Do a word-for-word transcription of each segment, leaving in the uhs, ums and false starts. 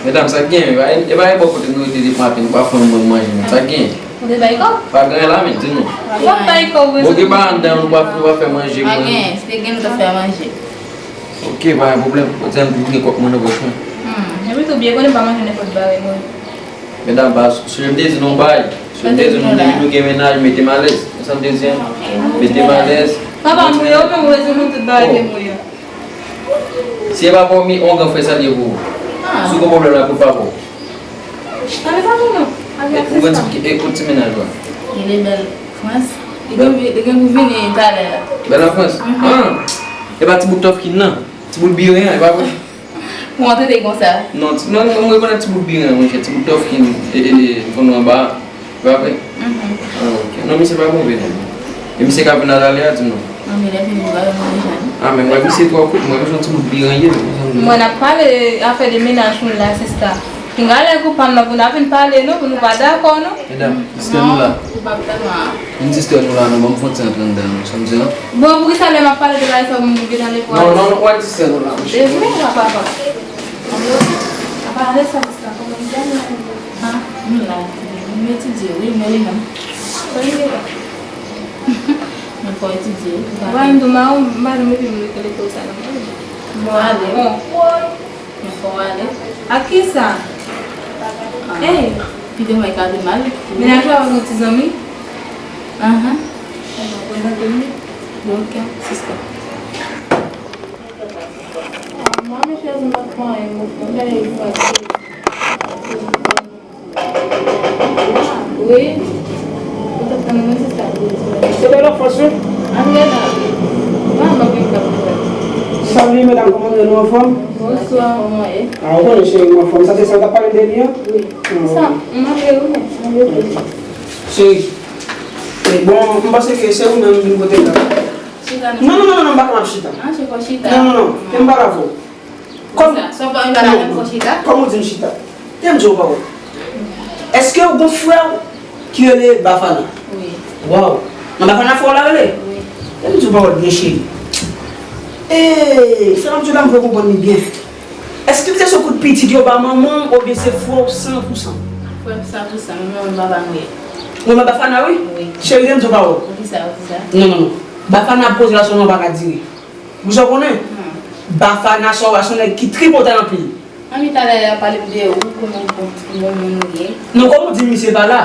Medam, sa k genyen? E pa, e pa e bò kote nou rete depi maten, nou pa fè moun manje, non. Sa k genyen? Ou te bay kòb? Pa gen anyen la, men, di nou. Ou pa bay kòb, wi. Bon, gen pa anndan, nou pa, nou pa fè manje, mwen. Pa gen, si te gen, nou t ap fè manje. Ok, pa gen pwoblèm. Podyab, m gen kòb mwen nan pòch mwen. Hmm, epi tou byen konnen pa manje nenpòt bagay, mwen. Medam, pa, si m te di nou bay, si m te di nou, depi nou gen mennaj, mete m alèz. Se sa m te di, an. Mete m alèz. Papa, mwen, ou menm, ou bezwen nou tout bagay ke mwen. Si e pa pa w, mi ongan fè sa l ye pou ou. Si w gen pwoblèm la, pou papa w. Pale pa pou nou. Pale ak sista. Ou gen ti, e, ou ti mennaj ou a? Li bèl Frans. Li gen, li gen pou vini talè a. Bèl an Frans? Ah! E pa ti bout tòf ki nan. Ti bout biren an, e pa vre? Pou antre te konsa. Non, ti, non, non, mwen rekonèt ti bout biren an, monchè. Ti bout tòf ki, e, e, e, fon nou anba. Ou pa vre? Mhm. Ah, ok. Non, misye pa move, non. E misye ka vin a talè a, di m non. Non, men lè fini, ou pa wè mwen deja, non. Ah, men mwen, misye twò kout, mwen, misye yon ti bout biren ye, men. Mwen ap pale afè de mennaj moun la, sista. Pinga lè gwoup pa m nan pou n ap vin pale, non, pou nou pa dakò, non. Medam, sistè nou la. Non, ou pa tèlman. Vin sistè nou la, non, ban m fon ti antre anndan, non, sa m di, non. Bon, poukisa lè m ap pale de bagay sa, ou vin ale pou... Non, non, non, ou al sistè nou la, monchè. Devine, papa. Apa ale sa, sista, kòman m di ale? Ah, m la. M etidye, wi, men li menm. Mwen fò etidye, wi. Wè, m tou ma, madanm epi m rete lekòl sa nan mwen. Bon, ale. Bon. Mwen fò ale. Ak kisa? Ah. Ey! Kite mwen ka de mal. Mennaj ou avèk yon ti zanmi? Ahan. Bon, prezante m li. Bon, ok, sista. Ah, mwen, men chèz mwen pa t pran anyen, mwen fè yon bagay. Wi. Ou t ap tann mwen, se sa, wi. Se bèl anfans, wi. Ann gen la. Mwen, mwen vin tann mwen. Salut, medam, kòman nou ye? Nou anfòm? Bonswa. Kòman ye? Ah, ou konnen, cheri, mwen anfòm. Sa se sa w t ap pale m de li an? Wi. Ah, sa, ok. M antre, wi, men. Cheri, e, bon, m panse ke se ou menm vin kote m la. Chita non. Non, non, non, non, non, m pa kapab chita. Ah, se fò chita. Non, non, non, ke m pale avè w. Kòm, sa, sa w pa, pa la menm fò chita? Kòm ou di m chita. Tande m di w yon pawòl. Èske ou gon frè w ki rele Bafana? Wi. Waw. Nan Bafana frè w la rele? Wi. Tande m di w yon pawòl byen cheri. Ee, sa m ap di w la, m vle konprann li byen. Èske se sou kout pitit yo ba manman w oubyen se frè w san pou san? Frè m san pou san, men mwen papa m ye. Mwen Bafana, wi? Wi. Cheri, tande m di w yon pawòl. Poukisa, poukisa? Non, non, non. Bafana ap koze la sèlman pa ka dire. Ou sa konnen? Hmm. Bafana sa w a se yon nèg ki tripotay anpil. Ann, talè a pale m de ou, kòman w bon, bon moun ou ye. Non, kòm ou di misye pa la.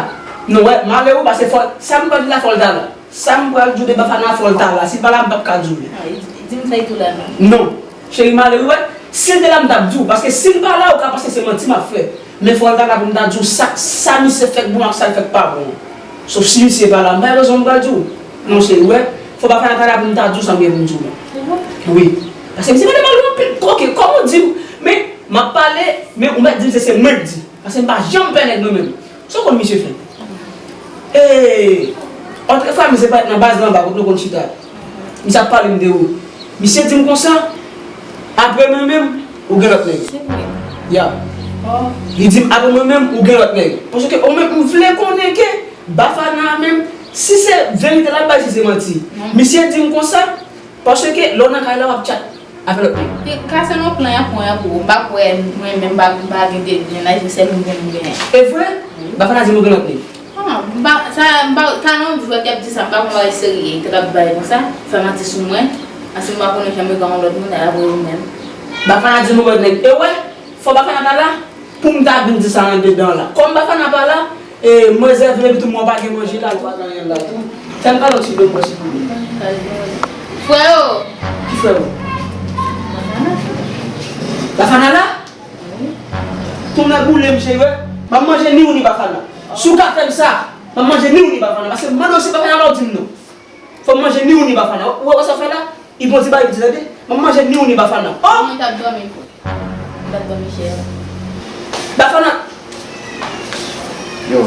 Non, wè, malere pase fò, sa m pral di la fò l ta la. Sa m pral di w de Bafana fò l ta la. Si l pa la, m p ap ka di w li. Ah, di m sa, li tou la, non? Non. Cheri, malere, wè, si l te la, m t ap di w. Paske si l pa la, ou ka panse se manti m ap fè. Men fò l ta la pou m ta di w sa, sa misye fèk bon ak sa l fèk pa bon. Sof si misye pa la, m pa gen rezon m pral di w. Non, cheri, wè, fò Bafana ta la pou m ta di w sa m gen pou m di w la. Se vre? Wi. Paske misye pale mal anpil. Ok, kòm ou di, men, m ap pale, men ou mèt di m se, se mwen k di. Paske m pa janm pè nèg mwen menm. Sa w konn misye fè? Ee, otrefwa, misye parèt nan baz la anba, kote nou konn chita. Misye ap pale m de ou. Misye di m konsa, apre mwen menm, ou gen lòt nèg. Se vre? Ya. Oh. Li di m, apre mwen menm, ou gen lòt nèg. Paske ou menm, m vle konnen ke Bafana menm, si se verite l ap bay, si se manti. Non. Misye di m konsa, paske lè w nan kay la, w ap tchat avè lòt nèg. Te ka se yon plan y ap pran an pou ou. M pa kwè mwen menm m pa, m pa gen de mennaj, se sèl moun gen m genyen. E vre? Wi. Bafana di m ou gen lòt nèg. Ah, m pa, sa, m pa, talè m jwèt y ap di sa, m pa konn bagay serye, te ka bay konsa, fè manti sou mwen, paske m pa konnen janm yo gen yon lòt moun, apre ou menm. Bafana di m ou gen lòt nèg. E wè, fò Bafana ta la, pou m ta vin di sa andedan la. Kòm Bafana pa la, e, m rezève epi tou mwen pa gen manje la, tou pa gen anyen la tou. Fè m pale yon ti dlo bwè, silvouplè. Freo! Ki freo? Bafana la? Tounen boule m, cheri, wè. M ap manje ni ou ni Bafana. Si w ka fè m sa, m ap manje ni ou ni Bafana. Paske m mande w si Bafana la, ou di m non. Fò m manje ni ou ni Bafana. Ou wè sa w fè la? Li pran ti bagay piti tande. M ap manje ni ou ni Bafana. Oh! Mwen t ap dòmi, frè. Mwen t ap dòmi, chè. Bafana! Yo.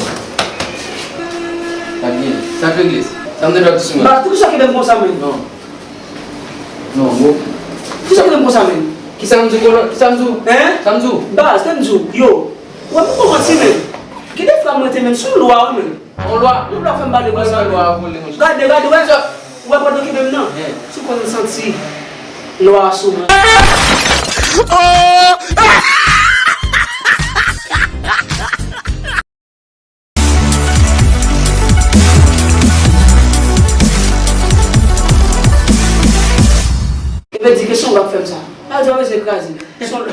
Sa k gen? Sa k regle? Sa m te dwe ap di sou mwen? Ba, poukisa w kenbe m konsa menm? Non. Non, bon. Poukisa w kenbe m konsa menm? Kisa m di w, kolon? Kisa m di w? Hein? Sa m di w? Ba, sa m di w. Yo. Ou wè m poko manti menm. Gen de fwa m rete menm sou lwa ou menm. On lwa. Yon lwa fè m pale konsa. Lwa a vole, monchè. Gade, gade, wè. Ou wè pandan ke menm nan. Si w konn santi lwa a sou mwen. Oh! Yo di ke se yon lwa k fè m sa. Sa vle di yo bezwen kraze. Se yon